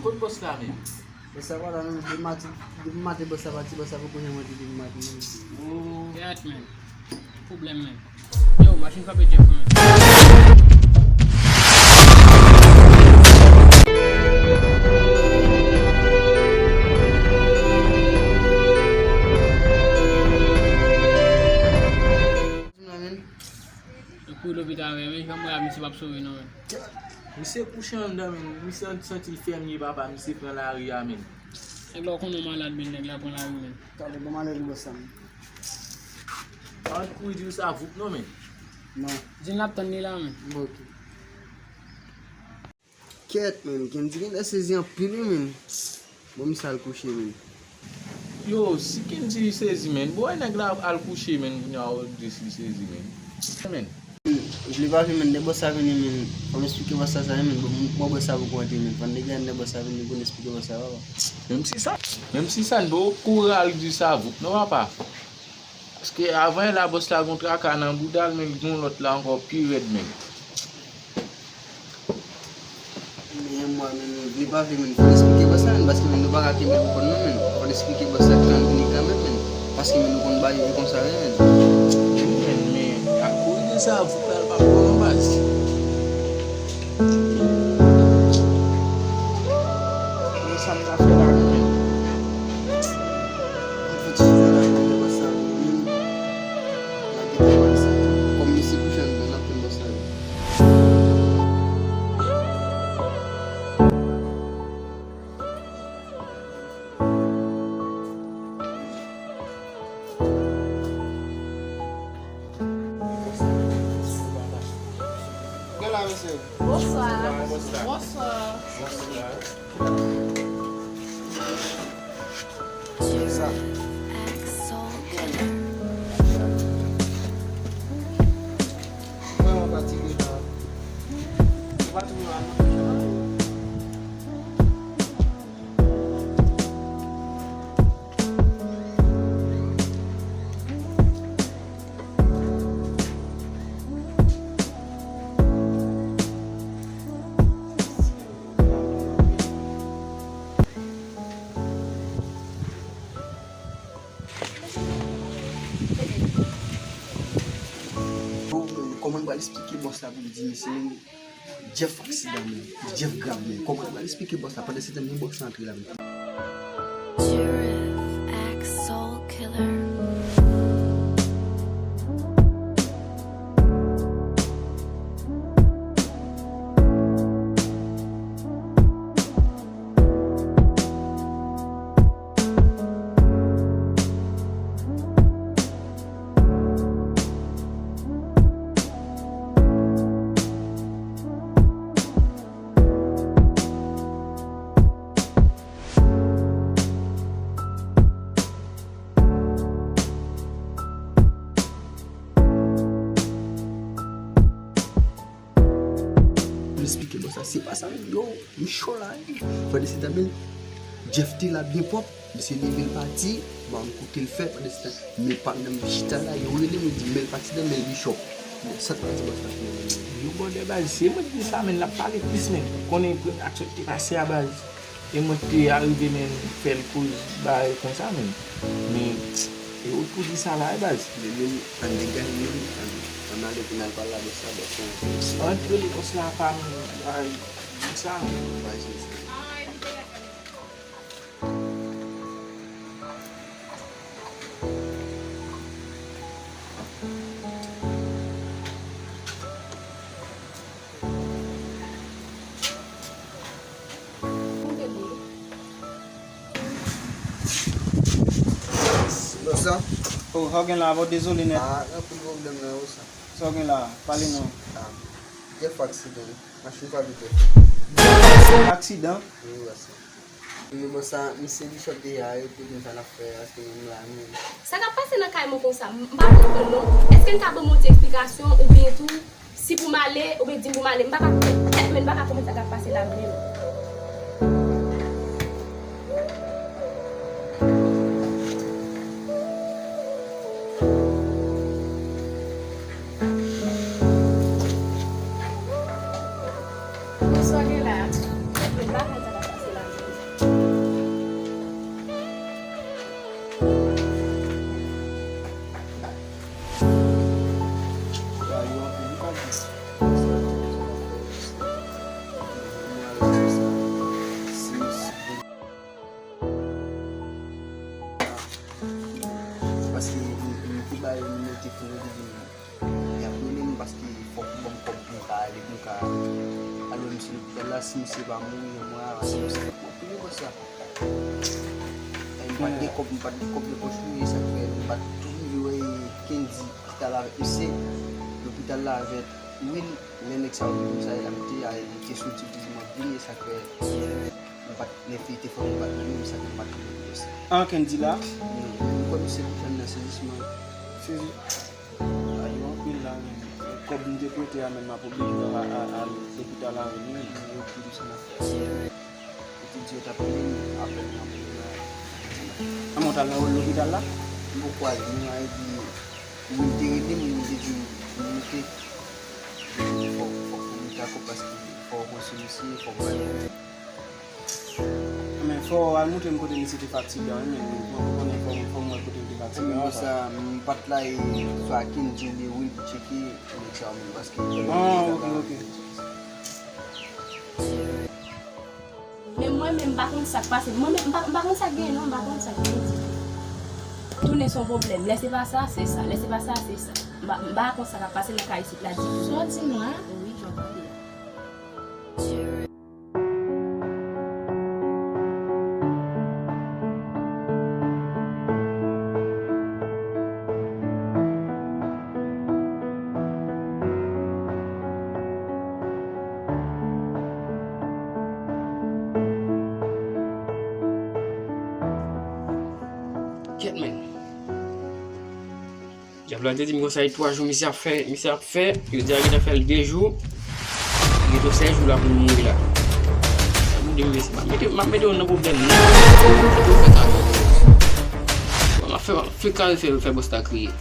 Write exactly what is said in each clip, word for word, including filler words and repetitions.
Kot bòs la menm? Bòs la pa la menm, depi maten, depi maten bòs la pati, bòs la poko janm rantre depi maten menm. Oh. Gad, men. Pwoblèm, men. Yo, machin frape Jeff, men. Yo kouri lopital, men, men jan m wè a, misye p ap sove non, men. Misye kouche anndan, men. Misye santi l fèmye, papa. Misye pran lari a, men. Nèg la, w konnen w malad, men, nèg la pran lari, men. Talè, bon, malè li bòs la, men. Pa kouri di w sa voup non, men. Non. Di n l ap tann li la, men. Bon, ok. Kèt, men. Kendy genlè sezi anpil, wi, men. Bon, misye al kouche, men. Yo, si Kendy sezi, men. Bon, nèg la al kouche, men. Kounye a w di si l sezi, men. Men. Vle pa vle, men. Lè bòs la vini, men. Fò m esplike bòs la sa, men. Bon, mwen bòs la poko antre, men. Fò n gade lè bòs la vini pou n esplike bòs la, papa. Menm si sa, menm si sa, n poko al di sa voup non, papa. Paske avan yè la bòs la gon traka nan bouda l, men l gon lòt la ankò pi rèd, men. Men mwen, men, men, vle pa vle, men, fò n esplike bòs la, men, paske, men, nou pa ka kenbe pou kont nou, men, fò n esplike bòs la ki ann vini kanmenm, men, paske, men, nou konn bagay yo konsa, wi, men. Men, men, ak korije sa, voup la, l pa bon, non, baz. Men sa m ta fè la, men. Mwen fè ti jan la, men bòs la, men, m ap gentan wè sa. Kòm misye kouche anndan, n ap tann bòs la. Gen la, mesye. Bonswa. Bonswa. Bonswa. Bonswa. Sa. Vrèman fatige la. Ou pa twouve mal non? Bon, men, kòman n pral esplike bòs la pou l di misye, men, Jeff aksidan, men, Jeff grav, men, kòman n pral esplike bòs la pandan se tan men bòs la antre la, men? M esplike bòs la, se pa sa, yo, m cho la, wi. Pandan se tan, men, Jeff te la byen pwòp, misye leve l pati, m pa konn kote l fè, pandan se tan, men patnè m chita la, yo rele m, yo di, men l pa aksidan, men l bishop. Men sa k pral di bòs la, men. Yo bòdè baz, se mwen ki di sa, men, l ap pale plis, men. Konnen premye aksyon ki te pase a baz. E mwen ki te arive, men, fè l koz bagay konsa, men. Men, e ou tou di sa la, e baz. Men, men, ann degaj, men, ann, ann ale pou n al pale a bòs la, bòs la. Ann rele bòs la pa, men, bagay, di sa, men. Bagay, se sa. Bòs la? Oh, sa w gen la, bro, dezole nèt. Ah, anpil pwoblèm nan, bòs la. Sa w gen la? Pale non. Ah, Jeff aksidan, wi. Machin pa vite. Aksidan? Wi, bòs la. Men bòs la, misye bishop deja, yo te di m sa n ap fè, paske menm la, men. Sa k ap pase nan kay mwen konsa? M pa konprann non. Èske n ka ban mwen yon ti eksplikasyon oubyen tou, si pou m ale, oubyen di m pou m ale? M pa ka konprann tèt mwen, m pa ka konprann sa k ap pase la menm. Bòs Sa gen la? Mwen pa konn sa k ap pase la. Paske m, m te ba yo nimewo telefòn yo, li di m, y ap rele m paske fòk ou ban m kòb pou m ka ale, pou m ka al wè misye lopital la, si misye pa mouri nan mwa a, si misye pa mouri, yo konsa. E m pa t gen kòb, m pa t gen kòb nan pòch mwen, e sa k fè m pa t vin wè Kendy ki t al avèk misye lopital la avèk Will, lè nèg sa yo vin sa, e la m te a, e m te soti, m te di m ap vini, e sa k fè m pa t, lè fi te fè m bat nan men, e sa k fè m pa t vin pou misye. Ah, Kendy la? Non, m kwè misye te fè m nan sezisman. Sezi. Ayo anpil la menm. Kòb m te prete a menm m ap oblije al, al, al lopital avè l menm. Yo di m se nan fè. Yo te di yo t ap rele m apre m nan. Kòman w t al nan lopital la? M poko al, non, a epi moun te rele m, moun te di m pou m moute. Fòk, fòk pou m moute akò paske fò w pran sou misye, fò w bay. Men fò w al montre m kote misye te fatigan, wi, men mwen konnen fò m, fò m wè kote l te fatigan. Mwen sa, m pa t la e swa Kendy oubyen Will pou tcheke nèg sa yo menm, paske... Ah, ok, ok. Men mwen menm, m pa konn sa k pase. Mwen menm, m pa, m pa konn sa k genyen, non, m pa konn sa k genyen ditou. Tounen se yon pwoblèm. Lè se pa sa, se sa. Lè se pa sa, se sa. M pa, m pa konn sa k ap pase nan kay isit la ditou. Sa w di mwen? Wi, jan w tande a. Kèt, men. Dyab la te di m konsa, e twa jou misye ap fè, misye ap fè, yo di a gentan fè l de jou, gentan sèz jou la pou l mouri la. Sa pou de mesye, m ap mete, m ap mete w nan pwoblèm, non. Bon, m ap fè, m ap fè kare fè, fè bòs la kriye.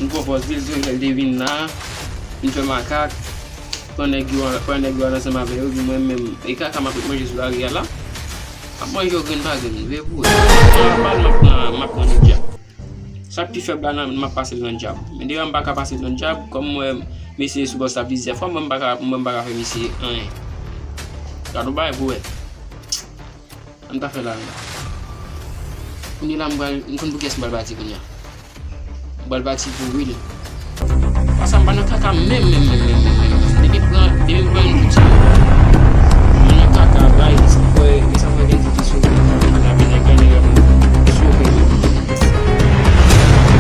M pran pòz li, l di m fè l te vin la, vin fè makak, pran nèg yo, pran nèg yo al ansanm avè yo, epi mwen menm, e kaka m ap manje sou lari a la, m ap manje yo grenn pa grenn, vre pou vre. M ap pran, m ap pran, m ap pran nan dyab. Sa k pi fèb la nan, m ap pase l nan djab. Men deja m pa ka pase l nan djab, kòm m wè mesye sou bòs la plizyè fwa, mwen m pa ka, mwen m pa ka fè mesye anyen. Gad yon bagay pou wè. Sa m ta fè la menm. Kounye la m pral, m konn pou kiyès m pral pati kounye a. M pral pati pou Will. Paske m pa nan kaka menm, menm, menm, menm, menm, menm. Depi m pran, depi m pran yon kout sa, m nan kaka, bay, sa fè, sa fè gen ti sou, la vin nan gade, sou.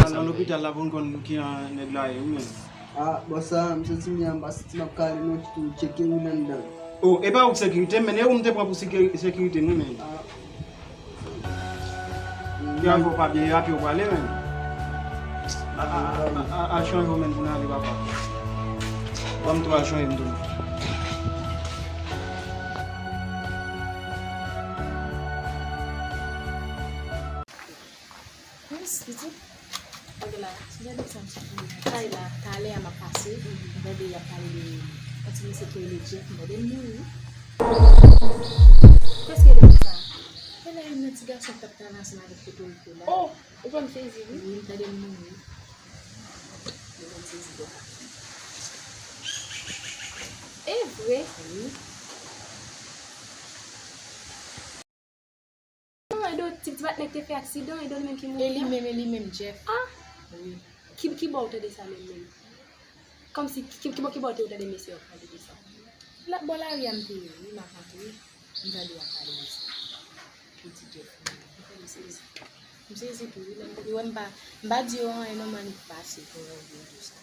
Al nan lopital la pou n konn ki jan nèg la ye, wi, men. Ah, bòs sa, m santi m, m pa santi m ap ka ale non, tou tcheke wi anndan. Oh, e pa ou k sekirite m, men e ou m te pran pou sekiri-, sekirite m, wi, men. Ah. Ki avè w pa byen, e a pye w prale, men. A, a, a, a, al chanje w, men, pou n ale, papa. Ban m tou al chanje m tou. Yes, pitit. Gade la, gade sa m sot mouri. Kay la, talè a m ap pase, m tande y ap pale de yon ti mesye ki rele Jeff, m tande l mouri. Kiyès ki rele konsa? E la, youn nan ti gason k t ap travay ansanm avèk Potoriko la. Oh, ou fè m sezi, wi. Wi, m tande l mouri. Ou fè m sezi, bò. E vre? Wi. Non, e do ti, ti patnè k te fè aksidan, e do li menm ki mouri la? E li menm, e li menm, Jeff. Ah! Wi. Ki, ki bò ou tande sa menm, menm? Kòmsi, ki, ki, ki bò, ki bò ou te tande mesye yo ap pale de sa? La, bò lari a m te ye, wi, m ap rantre, m tande y ap pale de sa. Li di Jeff, m fè m sezi. M sezi tou, wi, lè m tande, wè m pa, m pa di yo anyen, non, m annik pase pou yo di sa.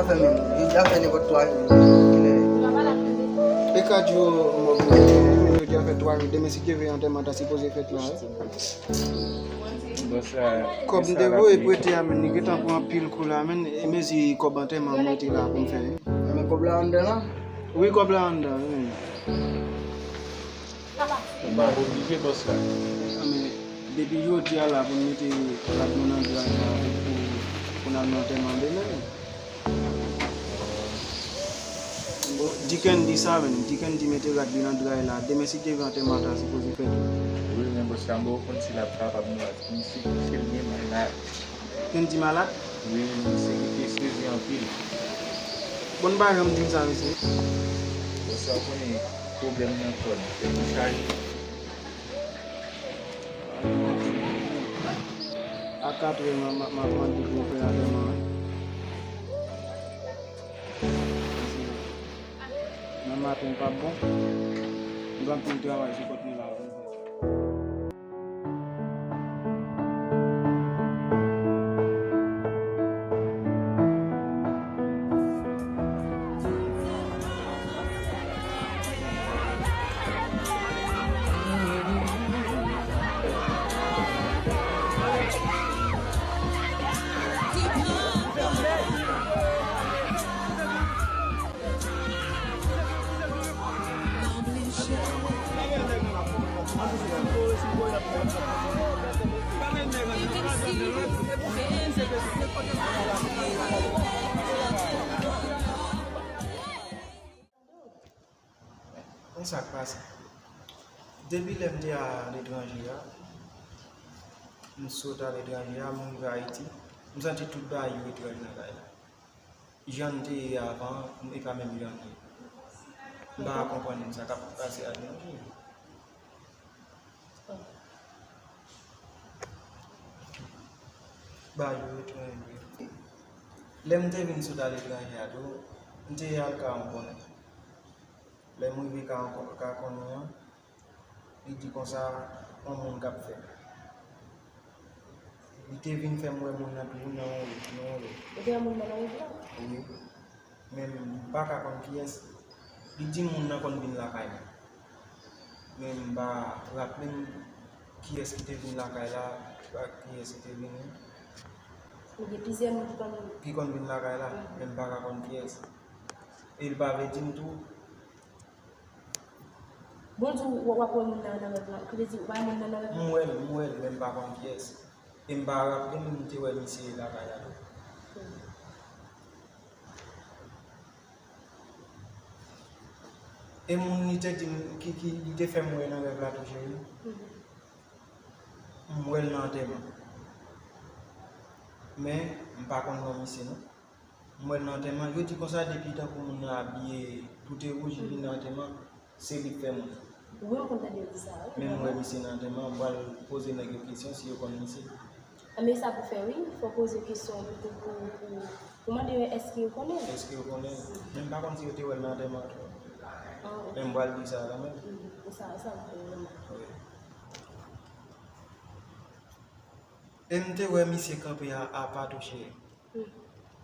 Jodi a fè nenpòt twa jou. Kilè? E kat jou mò pou mete, men jodi a fè twa jou. Demen, si Dye vle, antèman an ta sipoze fèt la, wi. Kòb m te voye prete a, men li gentan pran anpil kou la, men, e mezi kòb antèman mwen te la pou m fè. Men kòb la anndan la? Wi, kòb la anndan, wi. Ou pa oblije bòs la. A, men, depi jodi a la, pou n mete rad nou nan dray la, pou, pou n al nan antèman demen. Bon, Diken di sa, men. Diken di mete rad li nan dray la. Demen, si Dye vle, antèman an ta sipoze fèt. Wi, men bòs la, m poko konn si l ap kapab, non, paske misye kouche l gen mal la. Kendy malad? Wi, misye kite sezi anpil. Bon, n pa janm di m sa, mesye. Bon, sa w konnen pwoblèm nan kò l, tèt li chaje. A katrè, m a, m a, m ap mande pou yo fè antèman an. Paske nan maten, m p ap bon. M gen anpil travay sou kont mwen la pou m fè. Konn sa k pase. Depi lè m te aletranje a, m sot aletranje a, m rive Ayiti, m santi tout bagay yo etranj nan kay la. Jan n te ye avan, e pa menm jan n ye. M pa ka konprann sa k ap pase aletranje. Bagay yo etranj vre. Lè m te vin sot aletranje a tou, m te al ka yon konnen. Lè m rive ka yon ko-, ka konnen an, li di konsa, yon moun k ap fè. Li te vin fè m wè moun nan tou nan yon, nan yon lòt. Ou te wè moun nan nan yon lòt? Wi. Men m pa ka konn kiyès. Li di moun nan konn vin lakay mwen. Men m pa raple m kiyès ki te vin lakay la, ak kiyès ki te vini. Men gen plizyè moun ki konn vin. Ki konn vin lakay la, men m pa ka konn kiyès. E l pa vle di m tou. Bon, di w, w ap wè moun nan nan rèv la. Ki vle di, ou pa wè moun nan nan rèv la? M wè l, m wè l, men m pa konn kiyès. E m pa raple m, m te wè misye lakay la tou. Hmm. E moun li te di m, ki, ki, li te fè m wè nan rèv la tou, cheri. Mhm. M wè l nan antèman. Men, m pa konn non misye, non. M wè l nan antèman. Yo di konsa, depi tankou moun nan abiye tout e wouj, li vin nan antèman, se li k fè moun. Wi, m konn tande yo di sa, wi. Men m wè misye nan antèman, m pral poze nèg yo kesyon si yo konn misye. A, men sa pou fè, wi. Fò w poze kesyon pou, pou, pou, pou mande yo èske yo konnen l. Èske yo konnen l? Men m pa konn si yo te wè l nan antèman an tou. Ah, ok. Men m pral di sa kanmenm. Mm, sa, sa pou fè, vrèman. Wi. E m te wè misye kanpe a, apa tou, cheri. Mm.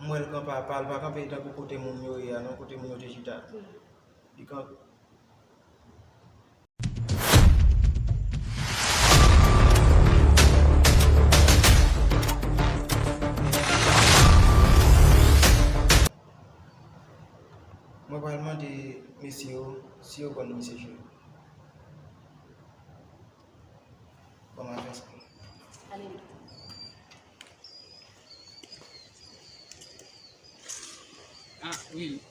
M wè l kanpe apa, l pa kanpe tankou kote moun yo ye a, non, kote moun yo te chita. Mm. Li kanpe. Mwen pral mande mesye yo si yo konn misye, cheri. Bon, m a fè sa. Ale. Ah, wi.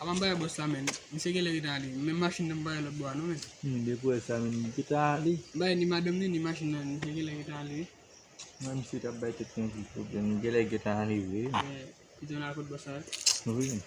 Avan m bay bòs la, men. Misye genlè gentan ale. Menm machin nan m bare lòt bò a, non, men. Hmm, depi w wè sa, men, li gentan ale. M bay ni madanm li, ni machin nan, misye genlè gentan ale, wi. Mwen, misye t ap bay tèt li anpil pwoblèm. Li genlè gentan ale vre. Eh, pito n al kot bòs la, wi. Wi.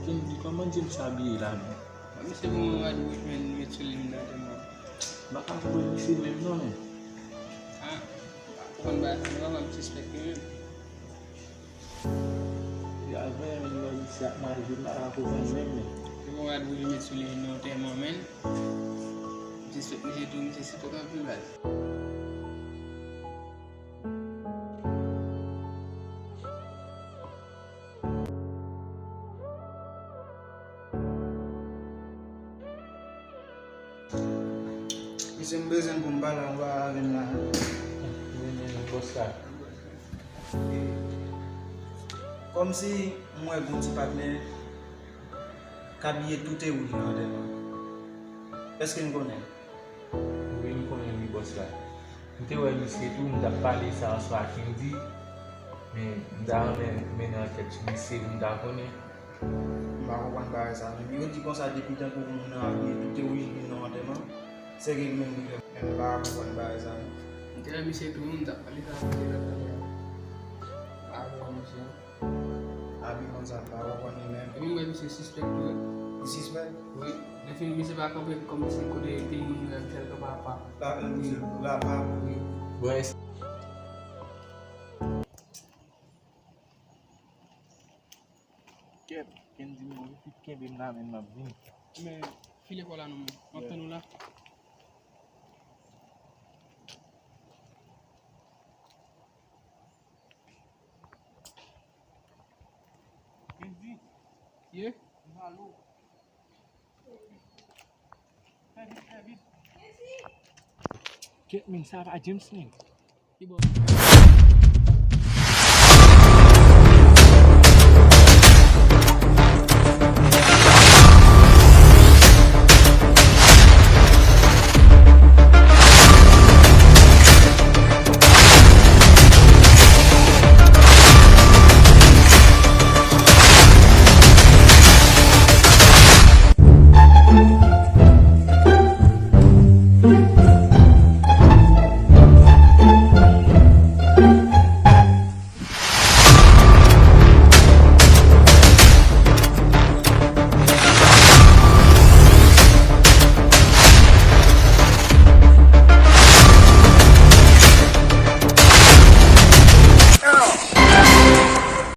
Kendy, kòman James abiye la menm? Misye gen yon rad wouj, men, li met sou li nan tèt mwen. M pa ka kwè misye menm non, men. Ah, ou konn bagay sa, nou pa fè m sispèk li menm. Mwen menm lè misye ap mache, m pa ka konprann menm, men. Se bon rad wouj li met sou li nan antèman, men. Misye sot, misye tou, misye sot anpil baz. Mesye, m bezwen pou m pale anba avè m la. Vini, bòs la. Kòmsi m wè gon ti patnè k abiye tout e wouj nan antèman. Èske n konnen? Wi, m konnen wi, bòs la. M te wè misye tou, m t ap pale sa aswè a Kendy, men m ta renmen mennen ankèt sou misye pou m ta konnen. M pa konprann bagay sa menm. Yo di konsa depi tankou moun nan abiye tout e wouj vin nan antèman, se ke li menm li fè. Men m pa konprann bagay sa menm. M te wè misye tou, m t ap pale sa misye lòt lè. M pa konprann misye. Abi konsa, m pa konprann li menm. Epi m wè misye sispèk tou, wi. Li sispèk? Wi. Lè fini, misye pa kanpe kòmsi kote te moun yo ap fè l kanpe apa. La, wi, la pa. Wi. Bon, es- Kèt, Kendy, m vin vit kenbe m nan men m ap vini. Men, file kò la non, men. M ap tann ou la. Kendy. Ye? M pale w. Fè vit, fè vit. Kèt, men sa pa James, men. Ki bò?